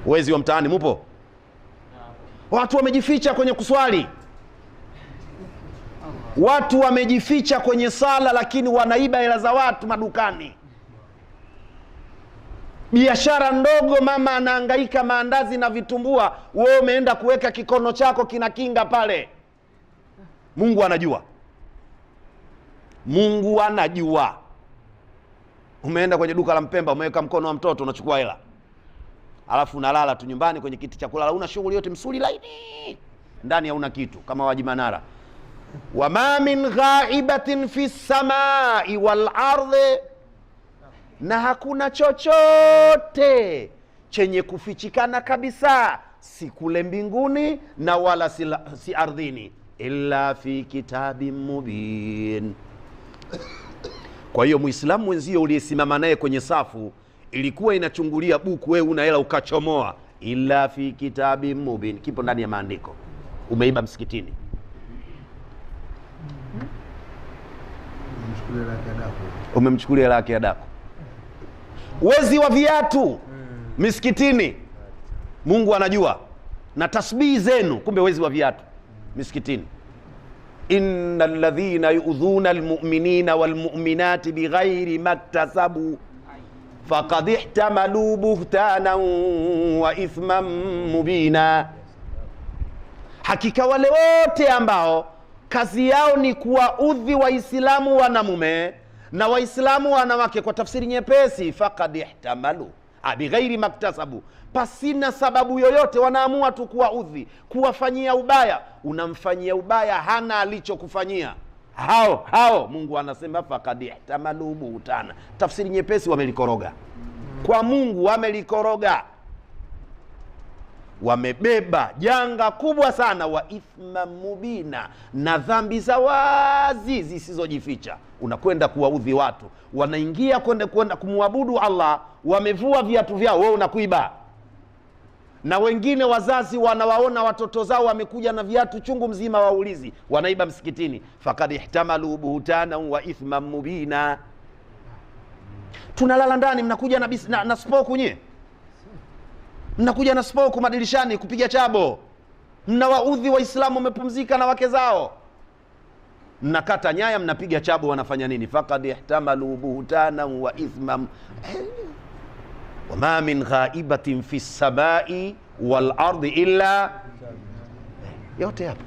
Wezi wa mtaani mupo? Watu wamejificha kwenye kuswali, watu wamejificha kwenye sala, lakini wanaiba hela za watu madukani. Biashara ndogo, mama anahangaika maandazi na vitumbua, wewe umeenda kuweka kikono chako kina kinga pale. Mungu anajua. Mungu anajua. Umeenda kwenye duka la Mpemba, umeweka mkono wa mtoto, unachukua hela, alafu unalala tu nyumbani kwenye kiti cha kulala, una shughuli yote, msuli laini, ndani hauna kitu, kama Waji Manara. Wama min ghaibatin fi samai wal ardi, na hakuna chochote chenye kufichikana kabisa, si kule mbinguni na wala si ardhini, illa fi kitabin mubin. Kwa hiyo Muislamu mwenzio uliyesimama naye kwenye safu ilikuwa inachungulia buku, wewe una hela ukachomoa, illa fi kitabin mubin, kipo ndani ya maandiko. Umeiba msikitini, umemchukulia hela yake ya daku. Wezi wa viatu misikitini, Mungu anajua. Na tasbihi zenu, kumbe wezi wa viatu misikitini. Innal ladhina yu'dhuna almu'minina walmu'minati bighairi maktasabu faqad ihtamalu buhtanan wa ithman mubina. Hakika wale wote ambao kazi yao ni kuwaudhi Waislamu wanamume na Waislamu wanawake, kwa tafsiri nyepesi, faqad ihtamalu bighairi maktasabu, pasina sababu yoyote, wanaamua tu kuwaudhi, kuwafanyia ubaya. Unamfanyia ubaya, hana alichokufanyia. Hao hao Mungu anasema faqad ihtamalu buhtana. Tafsiri nyepesi, wamelikoroga kwa Mungu, wamelikoroga, wamebeba janga kubwa sana, wa ithma mubina, na dhambi za wazi zisizojificha. Unakwenda kuwaudhi watu, wanaingia kwenda kumwabudu Allah, wamevua viatu vyao, wewe unakuiba. Na wengine wazazi wanawaona watoto zao wamekuja na viatu chungu mzima, waulizi, wanaiba msikitini. Faqad ihtamalu buhtana wa ithman mubina. Tunalala ndani, mnakuja na spoku nyie, mnakuja na spoku madirishani kupiga chabo, mnawaudhi Waislamu wamepumzika na wake zao, mnakata nyaya, mnapiga chabo, wanafanya nini? Faqad ihtamalu buhtana wa ithman wama min ghaibatin fi samai wal ardi illa, yote hapo.